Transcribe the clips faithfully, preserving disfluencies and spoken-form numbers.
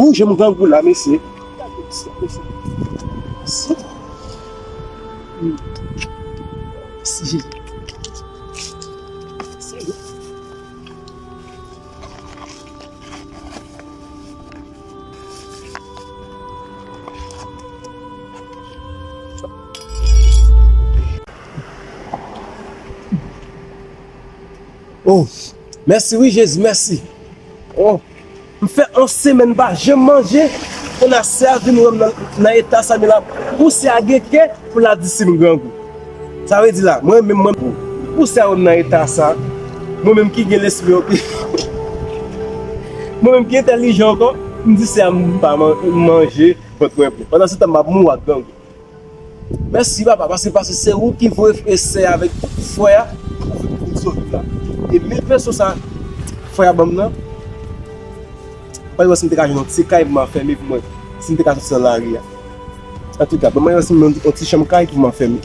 Ou janm grangou la, mesye. Gade sa, mesye. Sa. Mèsi, Jezi. Oh, mèsi wi, Jezi, mèsi. Oh, m fè yon semèn m pa janm manje, kounye a sè a vin wè m nan, nan eta sa, men l ap pouse a gen kè pou l ap di si m grangou. Sa vle di la, mwen menm, mwen, pouse a wè m nan eta sa, mwen menm ki gen lespri, oke? Mwen menm ki entèlijan ankò, m di sè a m pa man-, manje, vant mwen plen. Pandan se tan, m ap mouri ak grangou. Mèsi, papa, paske, paske se ou ki voye frè sè avèk tout frè a pou vin, pou vin sove m la. E mil peso sa frè a ban m nan, pa wè si m te ka jwenn yon ti kay pou m anfème pou mwen, si m te ka soti nan lari a. Antouka, ban mwen yon, yon ti chanm kay pou m anfème.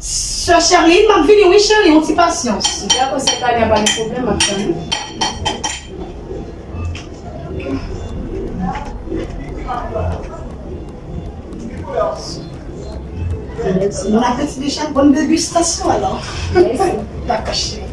Sè Sherline, m ap vini wi, cheri, yon ti pasyans. Dakò, sè Tania, pa gen pwoblèm, m ap tann ou. Bon apeti deja, bonne dégustation alors. Mèsi. Dakò, cheri.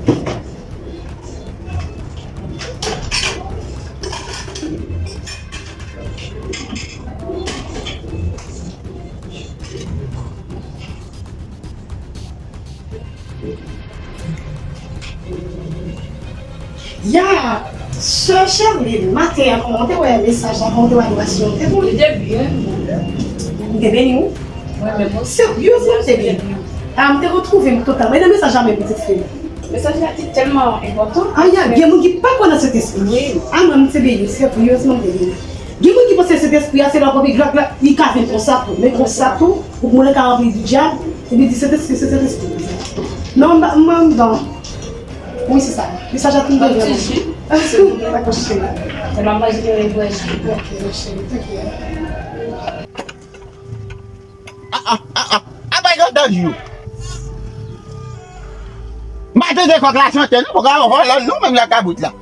Ya, sè Sherline, maten an, kòman w te wè mesaj la, kòman w te wè adorasyon an, te bon? Li te byen. Li te beni w? Mwen menm, mwen. Seryezman, li te beni. A, m te retwouve m totalman. E nan mesaj la menm, pitit fi m. Mesaj la te tèlman enpòtan. A, ya, gen moun ki pa kwè nan Sentespri. Wi. A, mwen, m te beni, seryezman, m te beni. Gen moun ki panse Sentespri a, se lè w pran pi glak la, li ka vin konsa tou. Men konsa tou, ou mwen ka ranpli di dyab, epi di Sentespri, se Sentespri. Non, m, m, m, non. Wi, se sa. Mesaj la tou. Yon ti ji. Dakò, cheri. Lè m ap manje, mwen bwè ji. Ok, cheri, ok. A, a, a, a, a, bay grandan yo. M pa tande kòk la chante, non, kòk la vòlò, nou menm nan kabrit la.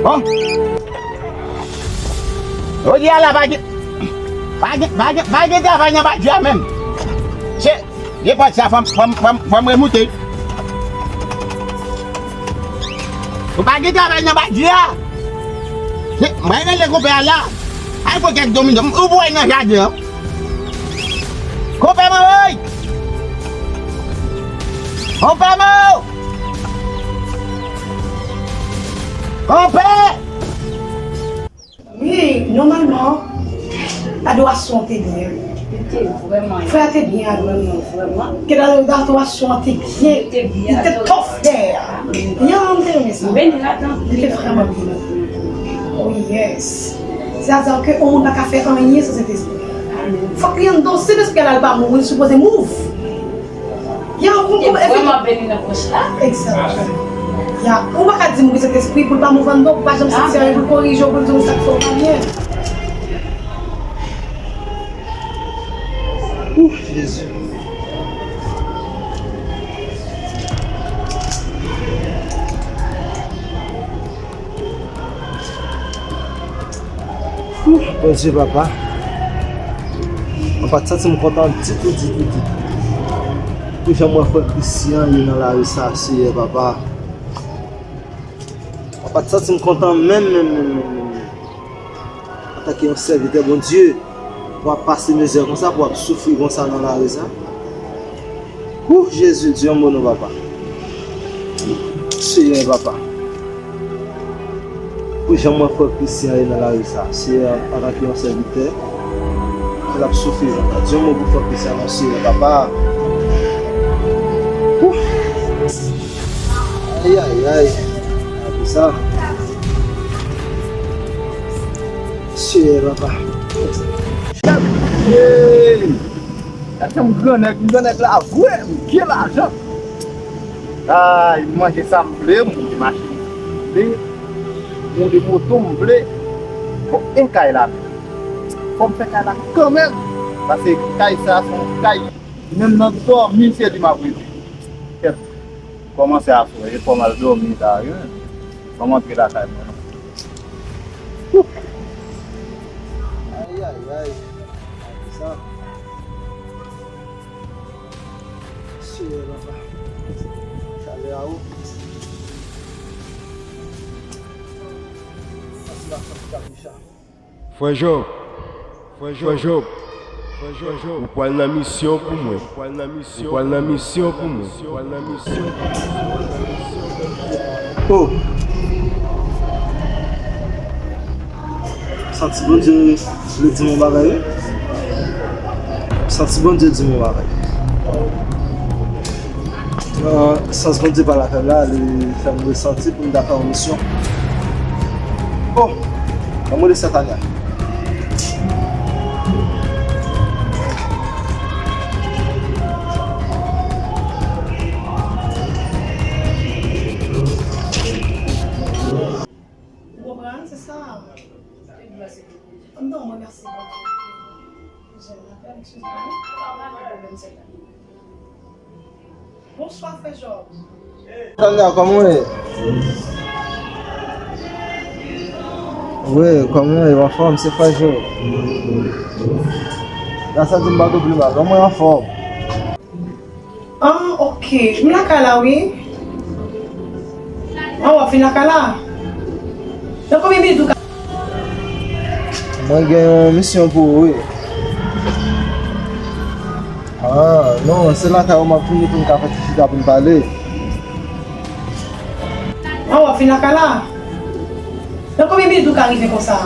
Bon. Jodi a la pa gen, pa gen, pa gen, pa gen travay nan badji a menm. Se, gen pòt sa fò m, fò m, fò m, fò m remoute. Ou pa gen travay nan badji a. Se, mwen rele konpè a la. Al pran kèk domino, ou voye nan jaden an. Konpè mwen, woy! Konpè mwen! Konpè! Wi, nòmalman, adorasyon te byen. Li te vrèman. Frè a te byen avè nou, vrèman. Ke adoration an te byen. Li te byen. Li te tough there. Yan, m te renmen sa. Li te vrèman byen. Oh yes. Sa vle di ke yon moun pa ka fè anyen san Sentespri. Fòk li anndan. Sentespri a la, li pa mouri, li sipoze move. Ya, ou konprann? Vrèman beni nan pwòch la. Exactly. Ya, ou pa ka di moun ki Sentespri pou l pa move anndan, pou l pa janm santi anyen, pou l korije w, pou l di w sa k fè w pa byen. Ouf, Jezi. Ouf, Bondye, papa. Mwen pa t santi m kontan ditou, ditou, ditou. Pou jan m wè frè Christian ye nan lari sa, Seyè, papa. Mwen pa t santi m kontan menm, menm, menm, menm, menm, menm. Antanke yon sèvitè Bondye, pou w ap pase mizè konsa, pou w ap soufri konsa nan lari sa. Wouh, Jezi, di yon mo non, papa. Seyè, papa. Pou jan mwen frè Christian ye nan lari sa, Seyè, antanke yon sèvitè, ke l ap soufri konsa. Di yon mo pou frè Christian non, Seyè, papa. Wouh. Ay, ay, ay. Gade sa. Seyè, papa. Hey! Gade yon grannèg, yon grannèg la vre, m gen lajan. Ay, m manje sa m vle, m moute machin m vle, m moute moto m vle. Bon, e kay la menm? Fò m fè kay la kanmenm, paske kay sa se yon kay, menm nan dòmi se li m ap rete. Kèt. Kòmanse aswè, e fò m al dòmi la, wi. Ban m antre lakay mwen non. Ay, ay, ay. Gade sa. Seyè, papa. Chalè a, o. Sa se la santi kabich la. Frè Jòb, frè Jòb, frè Jòb, ou pral nan misyon pou mwen. Ou pral nan misyon pou mwen. Ou pral nan misyon pou mwen. Oh! Santi Bondye vle di m yon bagay, wi. Santi Bondye di m yon bagay. Nan sans Bondye pale avè m la, li fè m resanti pou m ta fè yon misyon. Oh! Ban m rele Satania. Ou konprann, se sa. Non, mwen, mèsi Bondye. Jèn lapèl, eskize mwen. Bonswa, frè Jòb. Tanda, kòman w ye? Wi, kòman w ye? W anfòm, se frè Jòb. Gras a Dye, m pa twò pi mal. Non, mwen anfòm. Ah, ok. M lakay la, wi. Ah, w ap vin lakay la? Nan konbyen minit ou ka Mwen gen yon misyon pou ou, wi. Ah, non, se lakay ou m ap vini pou n ka fè ti chita pou n pale. Ah, w ap vin lakay la? Nan konbyen minit ou ka rive konsa?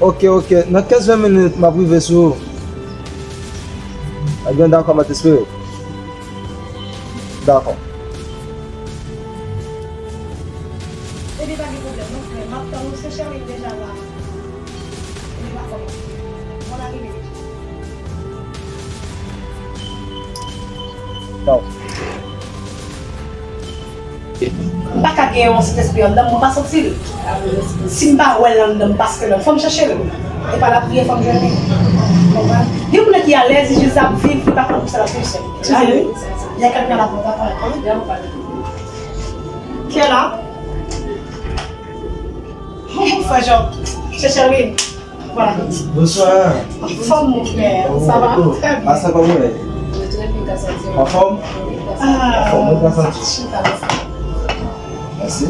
Ok, ok. Nan kenz ven minit, m ap rive sou ou. Ebyen, dakò, m ap espere. Dakò. Ebyen, pa gen pwoblèm non, frè. M ap tann ou, se Sherline deja la. Ebyen, dakò, m ap tann ou. Bon, n a rive deja. Dakò. M pa ka gen yon Sentespri anndan m, mwen pa santi l. Si m pa wè l anndan m, paske lè fò m chèche l. E pa lapriyè fò m jwenn li. Konprann? Gen moun ki alèz, li jis ap viv, li pa konn pou sa l ap viv sèl. Eskize m. Il y a quelqu'un là-bas, on va parler. Qui est là? Frè Jòb, c'est Sherline. Voilà. Bonsoir. Anfòm, mon frère. Ça va? Très bien. Anfòm? Anfòm, mwen ka santi. Mèsi.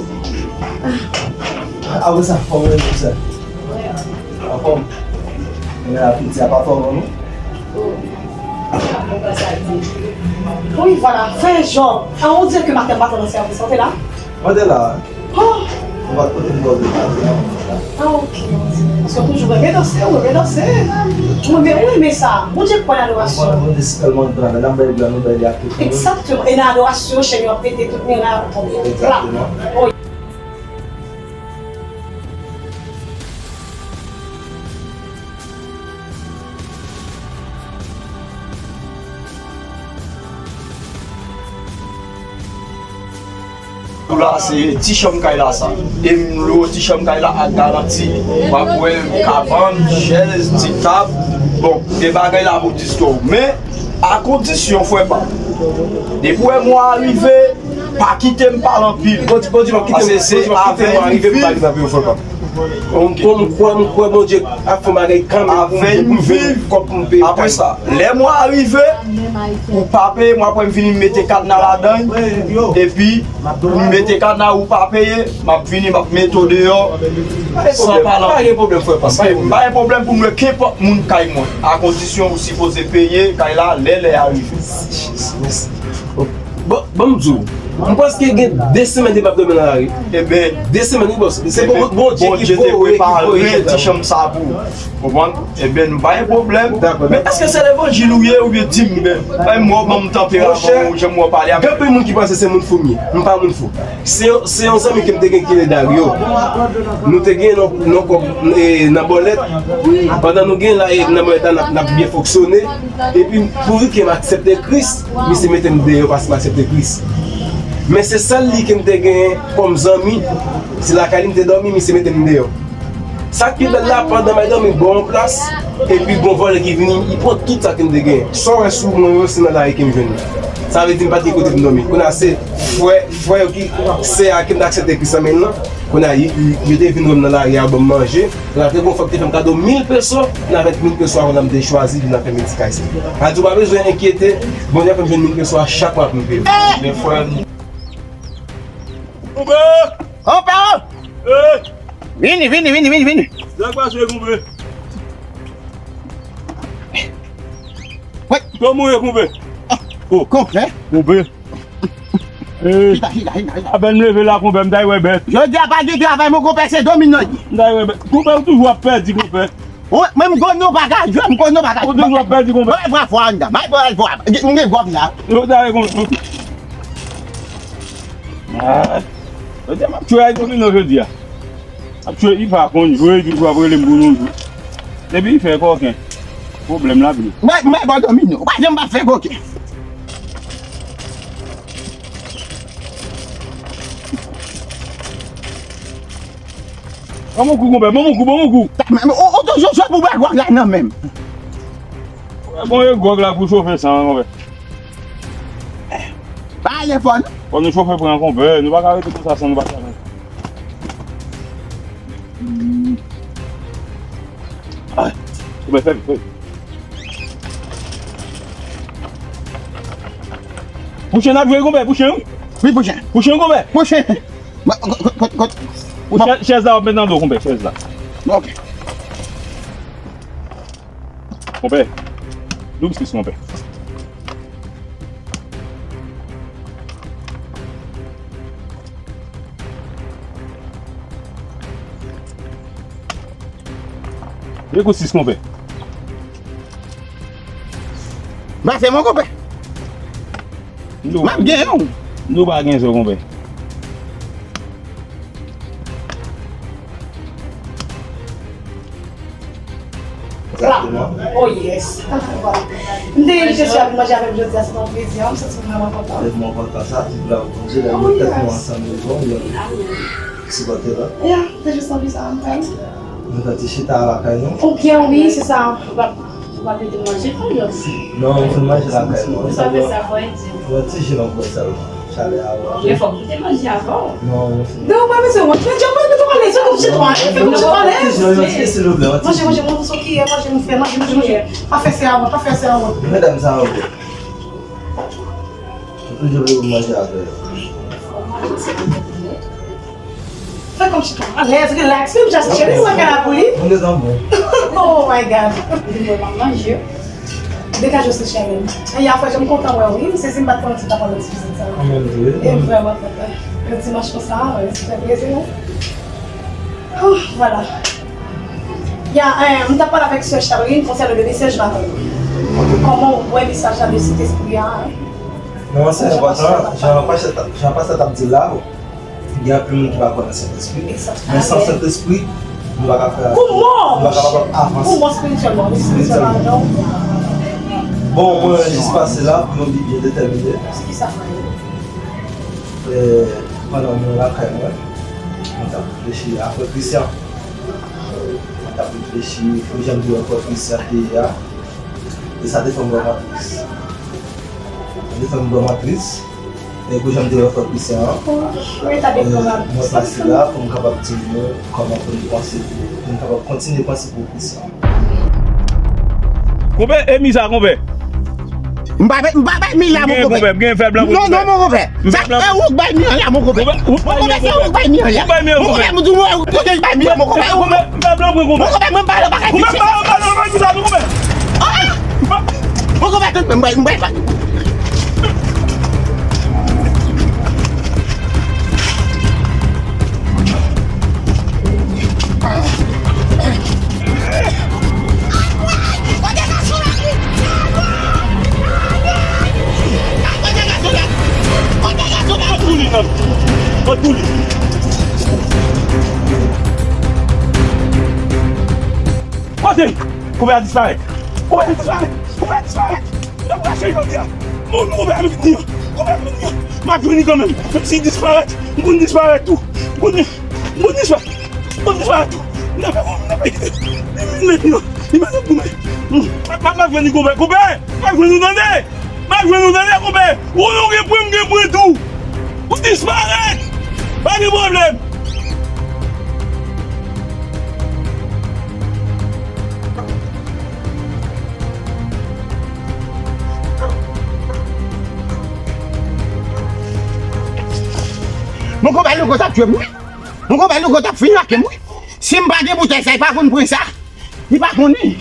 Apre sa, fòm, mwen, sa. Anfòm. Men apeti a pa fò non. Wi, vwala, frè Jòb. Ah, on dirait que maten m pa t nan sèvis. Ou te la? Mwen te la. Oh! Ou pa t kote m ba w de pati a, mwen la. Ah, ok. Paske w toujou renmen danse, ou renmen danse. Ou renmen, ou renmen sa. Bondye kwè nan adorasyon. Mwen, mwen, si tèlman gran, lè n ap bay glan, nou bay li ak tout moun. Egzakteman. E nan adorasyon, chèn yo ap pete, tout miray ap tonbe. Egzakteman. Oh. Pou la, se ti chanm kay la sa. E m lwe ti chanm kay la ak garanti. W ap wè kabann, chèz, ti tab. Bon, gen bagay la pou distrè w. Men, a kondisyon, frè pa m. Depi w wè mwa a rive, pa kite m pale anpil. Bon, di, bon, di, bon, kite m, paske se bon, di, bon, kite m, avè mwa a rive, m pale anpil, frè pa m. Ok. Bon, m kwè, m kwè Bondye ap fè yon bagay kanmenm pou m, avè pou m jwenn kòb pou m peye kay. Apre sa, lè mwa a rive, ou pa peye, mwa apre m vini m mete kadna ladan l, epi m mete kadna, ou pa peye, m ap vini, m ap mete w deyò, san pale anpil. Pa gen pwoblèm, frè pa m, pa gen pwoblèm. Pa gen pwoblèm pou m lwe kenpòt moun kay mwen, a kondisyon ou sipoze peye kay la lè lè a rive. Mèsi. Bon, bon, m di w, m prèske gen de semèn depi m ap dòmi nan lari. Eben, de semèn, wi, bòs. Se bon, Bondye ki voye, ki voye ti chanm sa pou ou. Konprann? Eben, nou pa gen pwoblèm. Dakò, dakò. Men èske se levanjil ou ye oubyen di m, men, bay m wè w, ban m tanperaman w, jan m wè w pale avèk. Gen anpil moun ki panse se moun fou m ye. M pa moun fou. Se, se yon zanmi ke m te gen ki rele Dario. Nou te gen nan, nan kòb, e, nan bòlèt. Pandan nou gen la, e, nan bòlèt la, n ap, n ap byen fonksyone. Epi, pouvi ke m aksepte Kris, misye mete m deyò paske m aksepte Kris. Men se sèl li ke m te genyen kòm zanmi, se lakay li m te dòmi, misye mete m deyò. Sa k pi bèl la, pandan m al dòmi, m ba w yon plas, epi gon vòlè ki vini, li pran tout sa ke m te genyen. Sa w wè sou mwen yo, se nan lari ke m jwenn li. Sa vle di m pa t gen kote pou m dòmi. Kounye a se frè, frè yo ki, sè a ke m t aksepte Kris nan men l lan, kounye a, yo, yo, yo te vin wè m nan lari a, yo ban m manje. Kounye a, te gon frè ki te fè m kado mil peso, kounye a avèk mil peso a, kounye a m te chwazi vin nan fè medikay sa. A di w pa bezwen enkyete, Bondye ap fè m jwenn mil peso a chak mwa pou m peye. Men frè m. Konpè! Konpè! Hey! Vini, vini, vini, vini, vini. Sa k pase, konpè? Wi. Kòman w ye, konpè? Oh, konpè. Konpè. Eh, chita, chita, chita, chita. Apèn m leve la, konpè, m t al wè bèt. Jodi a pa gen travay, mon konpè, se domino li. M t al wè bèt. Konpè, ou toujou ap pèdi, konpè. Wi, men m konn nou pa ka jwe, m konn nou pa ka jwe. Ou toujou ap pèdi, konpè. Mwen pran fwa anndan, mwen pran fwa. M gen gòg la. Yo ta wè konn. Ah. Yo te m ap tchwe ay domino jodi a. Ap tchwe, li pa konn jwe, li toujou ap rele m pou nou jwe. Depi li fè kòken, pwoblèm la vini. Mwen, mwen, bon domino. Ou pa janm pa fè kòken. Ban m yon kou, konpè, ban m yon kou, ban m yon kou. Ou, ou toujou sot pou bwè gwòg la nan men m. Bon, e gwòg la pou chofe san an, konpè. Pa ale fò, non. Fò nou chofe pran, konpè. Nou pa ka rete konsa san nou pa travay. Ay, konpè, fè vit, fè vit. Pou chen n ap jwe, konpè, pou chen, wi. Wi, pou chen. Pou chen, konpè. Pou chen. Kot, kot, kot, kot. Pou chè-, chèz la w ap met nan do, konpè, chèz la. Ok. Konpè. Doub sis, konpè. Dekou sis, konpè. Brase mwen, konpè. M ap gen yon. Nou pa gen zo, konpè. Egzakteman. Oh yes. M te envite sou a pou manje avè m jodi a, se te yon plezi, m santi m vrèman kontan. Mwen kontan sa, tout glwa pou Bondye, lè nou tèt nou ansanm, nou bon, nou sipòte lòt. Ya, se jis anvi sa, m fè. Nou fè ti chita lakay nou. Ok, wi, se sa. Ou pa, ou pa plede manje, non? Non, nou fin manje lakay nou. Sa fè sa, fò e di. Yon ti ji nou bwè sèlman. Chalè a. Men fòk ou te manje avan. Non, nou fin. Non, pa bezwen wont. Men Djòb, mwen, nou alèz, fè kòmsi nou alèz, fè kòmsi nou alèz. Yon ti ji, yon ti ji, silvouplè, yon ti ji. Manje, manje, manje, sou kiyè, manje, nou fè, manje, manje, manje. Pa fè sè a wont, pa fè sè a wont. Medam sa yo. Ou toujou vle pou manje avè yo. Fè kòmsi tou alèz, relax, menm jan se cheri mwen ka la pou li. Mwen gentan bon. Oh my God. Li mwen pa manje. Degaje w, se cheri. Ay, a frè, jan m kontan wè w, wi. M sezi m pa t konnen si w t ap nan ti vizit sa. Mwen menm tou, wi. E m vrèman kontan. Yon dimanch konsa, se fè plezi, non? Oh, vwala. Ya, eh, m t ap pale avèk sè Charline konsènan le message matin. Kòman w wè mesaj la de Sentespri a? Non, se enpòtan. Jan pastè t ap, jan pastè t ap di l la, gen anpil moun ki pa kwè nan Sentespri. Men san Sentespri, nou pa ka fè, nou pa kapab avanse. Pou mò espirityèlman, wi, espirityèlman, non. Bon, mwen jis pase la pou yon bi byen detèmine. Se ki sa, frè? Eh, pandan mwen lakay mwen, mwen t ap reflechi a frè Christian. Mwen t ap reflechi pou jan m te wè frè Christian te ye a. E sa te fè m vrèman tris. Sa te fè m vrèman tris. E pou jan m te wè frè Christian an, eh, mwen pase la pou m kapab di nou kòman pou nou panse, pou nou kapab kontinye panse pou Christian. Konpè, e mi sa, konpè. M pa bay, m pa bay mi la, mon konpè. Konpè, m gen fè blan. Non, non, mon konpè. Sa, e ou k bay mi an la, mon konpè. Mon konpè, se ou k bay mi an la. Ou bay mi an, konpè. Mon konpè, m di w, ou k bay mi an, mon konpè. Konpè, m fè blan, konpè. Mon konpè, mwen pa nan bagay pitit. Konpè, m pa nan bagay pitit la, konpè. Ah! Mon konpè, tann, m bay, m bay. Kote? Konpè a disparèt. Konpè a disparèt. Konpè a disparèt. N ap rache jodi a. Moun konpè a vini an. Konpè a vini an. M ap jwenn li kanmenm. Menm si l disparèt, m konn disparèt tou. M konn, m konn disparèt. M konn disparèt tou. M ta fè, m ta fè kite. Li vin mentnan. Li pa t ap goumen. M ap, m ap jwenn li konpè. Konpè! M ap jwenn ou tande! M ap jwenn ou tande, konpè! Ou, ou gen pwen, m gen pwen tou! Ou disparèt! Pa gen pwoblèm! Mon konpè Louko t ap tchwe m, wi. Mon konpè Louko t ap fin lake m, wi. Si m pa gen boutèy sa, li pa konn pran sa. Li pa konn li.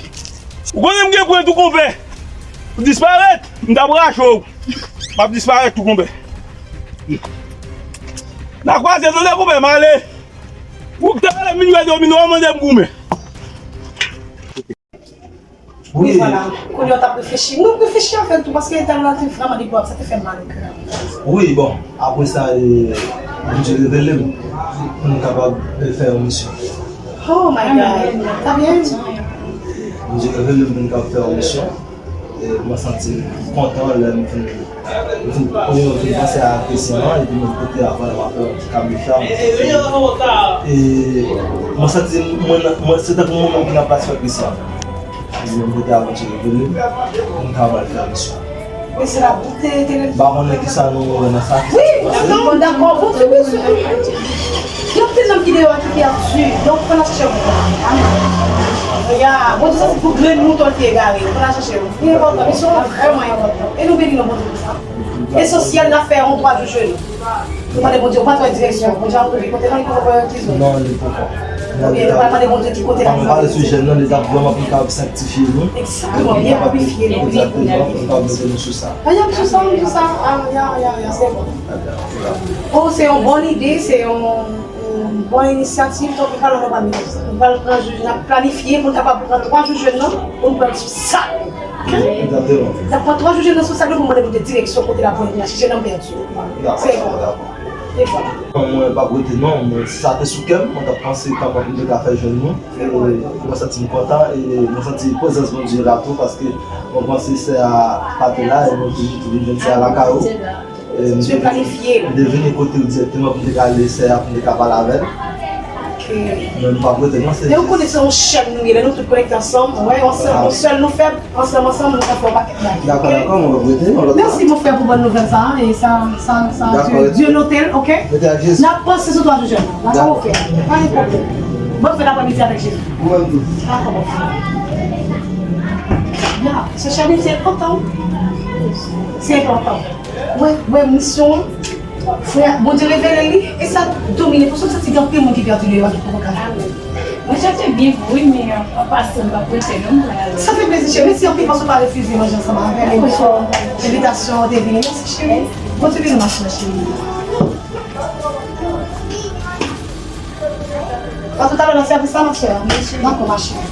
Ou konnen m gen pwen tou, konpè. Ou disparèt, m t ap rache w. M ap disparèt tou, konpè. N a kwaze, tande, konpè, m ale. Ou talè m vin wè domino, w mande m goumen. Wi, vwala. Kounye a w t ap reflechi. Nou reflechi avè l tou, paske eta l la te vrèman deplorab, sa te fè mal o kè. Wi, bon, apre sa, e, Bondye revele m pou m kapab, e, fè yon misyon. Oh my God. Sa byen. Bondye revele m pou m kapab fè yon misyon. E, mwen santi m kontan lè m fin, m fin, premye m fin panse a Christian an, epi m koute avan lè m ap fè yon ti kamiflaj. E mwen santi mwen, mwen, se tankou mwen menm ki nan plas frè Christian. Epi m koute avan ti revele m, m ka al fè misyon. Men se la pou te, te. M pa konnen kisa nou wè nan sa ki pase. Wi, dakò, dakò, bon, ti mesye. Gen anpil nonm ki deyò a ki pi ap di, donk, fò n al chèche yon bon. Ya, Bondye santi pou grenn mouton l te egare, fò n al chèche yon. Li enpòtan, misyon an vrèman enpòtan. E nou beni non Bondye pou sa. Esansyèl, n ap fè yon twa jou jeni. Nou mande Bondye, ou pa twò direksyon. Bondye ap ouvri kote, non, li poko wè ki zòn. Non, li poko. Ebyen, nou pral mande Bondye ki kote l ap ouvri. Ann pale sou jèn nan, li t ap vrèman pou n kapab sanktifye nou. Egzakteman, byen pirifye nou, wi. Egzakteman, pou n kapab mete nou sou sa. A, y ap sou sa, y ap sou sa. A, ya, ya, ya, se bon. Oh, se yon bon lide, se yon, yon bon inisyativ. Donk, nou pral, nou pral mete sou sa. Nou pral pran jou, n ap planifye pou n kapab pran twa jou jèn nan, pou n pran sou sa. Egzakteman. N ap pran twa jou jèn nan sou sa, nou pou mande Bondye direksyon kote l ap voye nou, si jèn nan pèdi. Dakò, dakò. E vwala. Mwen p ap rete non, mwen, sa te sou kè m, mwen t ap panse kanpay pou m te ka fè jèn nou. E mwen santi m kontan, e mwen santi prezans Bondye la tou, paske mwen panse sè a pa te la, e mwen vin, vin jwenn sè a lakay ou. E m te vin, m te vini kote ou dirèkteman pou m te ka ale sè a, pou m te ka pale avè l. Ok. Men m p ap rete non, se jis. Men ou konnen se yon chèn nou ye, lè nou tout konekte ansanm, wè, yon sèl, yon sèl nou fèb. Ansanm, ansanm, nou ka fè yon pakèt bagay, ok? Dakò, dakò, mwen rete yon lòt. Mèsi, mon frè, pou bòn nouvèl sa a, e sa, sa, sa, Dye, Dye note l, ok? Mete ak Jezi. N ap panse sou twa jou jèn nan, dakò, ok? Pa gen pwoblèm. Bòn fèt aprèmidi avèk Jezi. Ou menm tou. Dakò, mon frè. Ya, se chèn, se enpòtan. Se enpòtan. Wè, wè, misyon an. Frè, Bondye revele li, e sa domine, paske m santi gen anpil moun ki pèdi deyò a ki poko ka la. Mwen chache byen wi, men an pase m p ap rete non, m pral ale. Sa fè plezi, cheri. Mèsi anpil paske w pa refize manje ansanm avè m, paske envitasyon an te vini. Mèsi, cheri. Bondye beni w, ma chère chérie. A toutalè nan sèvis la, ma chère. Dakò, ma chère.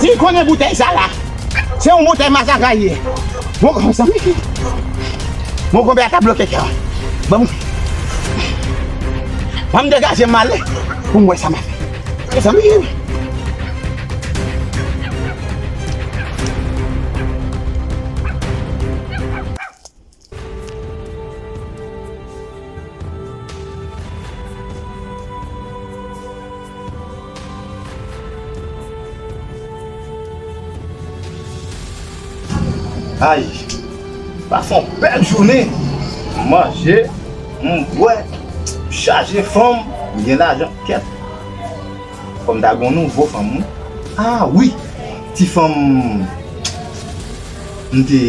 Si l konnen boutèy sa la, se yon boutèy masakre l ye. Mon granmèt, mezanmi, mon granmèt ata bloke kè. Ban m, ban m degaje m ale pou m wè sa m a fè. Mezanmi. Ay, pase yon bèl jounen. M manje, m bwè, m chaje fanm, m gen lajan, kèt. Fò m ta gen yon nouvo fanm, wi. Ah, wi. Ti fanm m te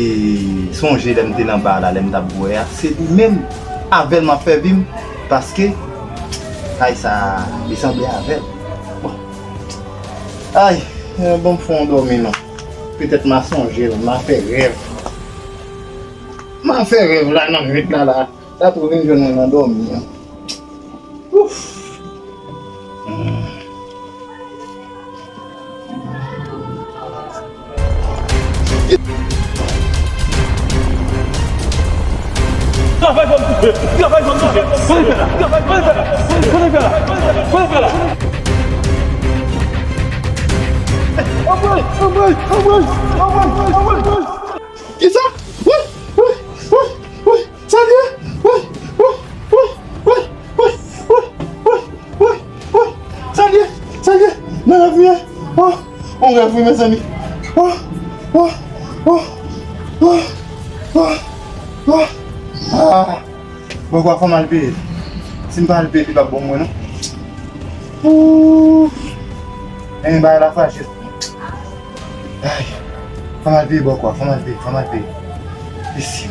sonje lè m te nan ba la, lè m t ap bwè a, se li menm, avè l m ap fè vi m, paske, ay, sa, li sanble avè l. Bon. Ay, eh, bon, m fè yon dòmi non. Petèt m a sonje l, m a fè rèv. M a fè rèv la nan nwit la, la. Sa tou vin jwenn mwen nan dòmi an. Ouf. Hmm. Travay fò m touche! Travay fò m touche! Sa n ap fè la? Travay fò m touche! Sa n ap fè la? Sa n ap fè la? Sa n ap fè la? Anmwey! Anmwey! Anmwey! Kisa? Woy! Woy! Woy! Woy! Sa l ye? Woy! Woy! Woy! Sa l ye? Sa l ye? Nan rèv m ye? Oh! On rèv wi, mezanmi. Oh! Oh! Ah! Bòkò a, fò m al peye. Si m pa al peye, li p ap bon mwen, non. Ooh! Men bagay la fache. Ay, fò m al peye bòkò a, fò m al peye, fò m al peye. Mesye,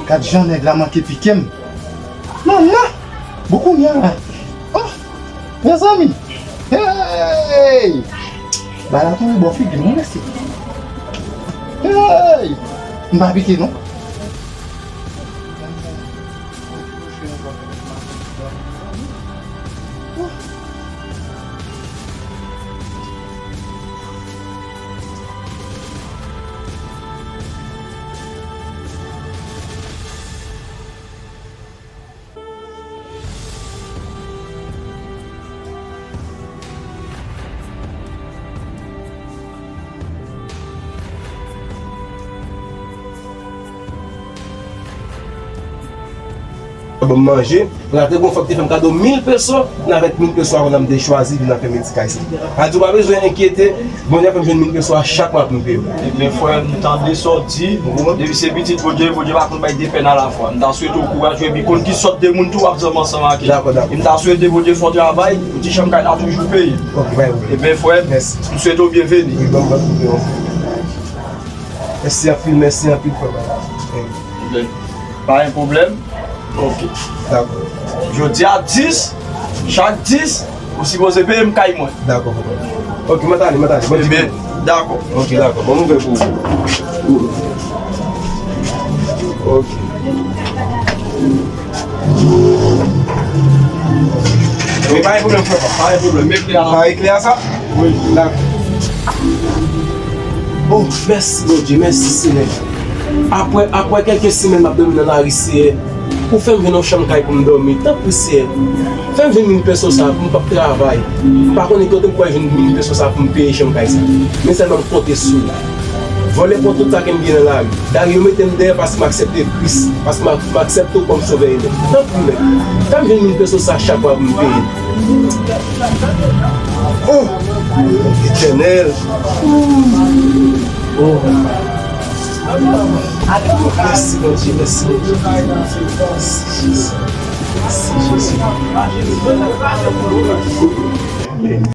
gad jan nèg la manke pike m. Non, non. Bon, kounye a la. Oh, mezanmi. Hey! Bagay la tonbe bò figi m, wi, mesye. Hey! M pa pike, non. Ban m manje, mwen te gon fanm te fè m kado mil peso, nan avèk mil peso a, mwen te chwazi vin nan fèmenti kay sa. A di w pa bezwen enkyete, Bondye ap fè m jwenn mil peso a chak mwa pou m peye w. Ebyen, frè m, tande sa w di, depi se pitit Bondye, Bondye pa konn bay de pèn alafwa. M ta swete w kouraje, epi konn ki sòt de moun tou w ap zanmi ansanm ak yo. Dakò, dakò. E m ta swete Bondye fè w travay, pou ti chanm kay la toujou peye. Ok, bay ou. Ebyen, frè m, mèsi. M swete w byenveni. Wi, ban m, ban m koupe yon. Mèsi anpil, mèsi anpil, frè m. Ebyen, pa gen pwoblèm. Ok. Dakò. Jodi a dis, chak dis, ou sipoze peye m kay mwen. Dakò, papa. Ok, mwen t ale, mwen t ale. Mwen di ebyen, dakò. Ok, dakò. Bon, nou fè pou ou. Ok. Wi, pa gen pwoblèm, frè pa. Pa gen pwoblèm. Met klè a. Pa gen klè a sa? Wi. Dakò. Oh, mèsi, Bondye. Mèsi, Senyè. Apre, apre kèlke semèn m ap dòmi nan lari, Seyè, ou fè m jwenn yon chanm kay pou m dòmi. Tanpri, Seyè, fè m jwenn mil peso sa pou m p ap travay. M pa konnen kote m pral jwenn mil peso sa pou m peye chanm kay sa. Men sèlman m konte sou ou. Vòlè pran tout sa ke m gen nan lari. Dayè, yo mete m dèyè paske m aksepte Kris, paske m a-, m aksepte w kòm Sovè e Mèt. Tanpri, Mèt, fè m jwenn mil peso sa chak mwa pou m peye. Oh! Etènèl! Oh! Mèsi, Bondye, mèsi, Bondye. Mèsi, Jezi. Mèsi, Jezi.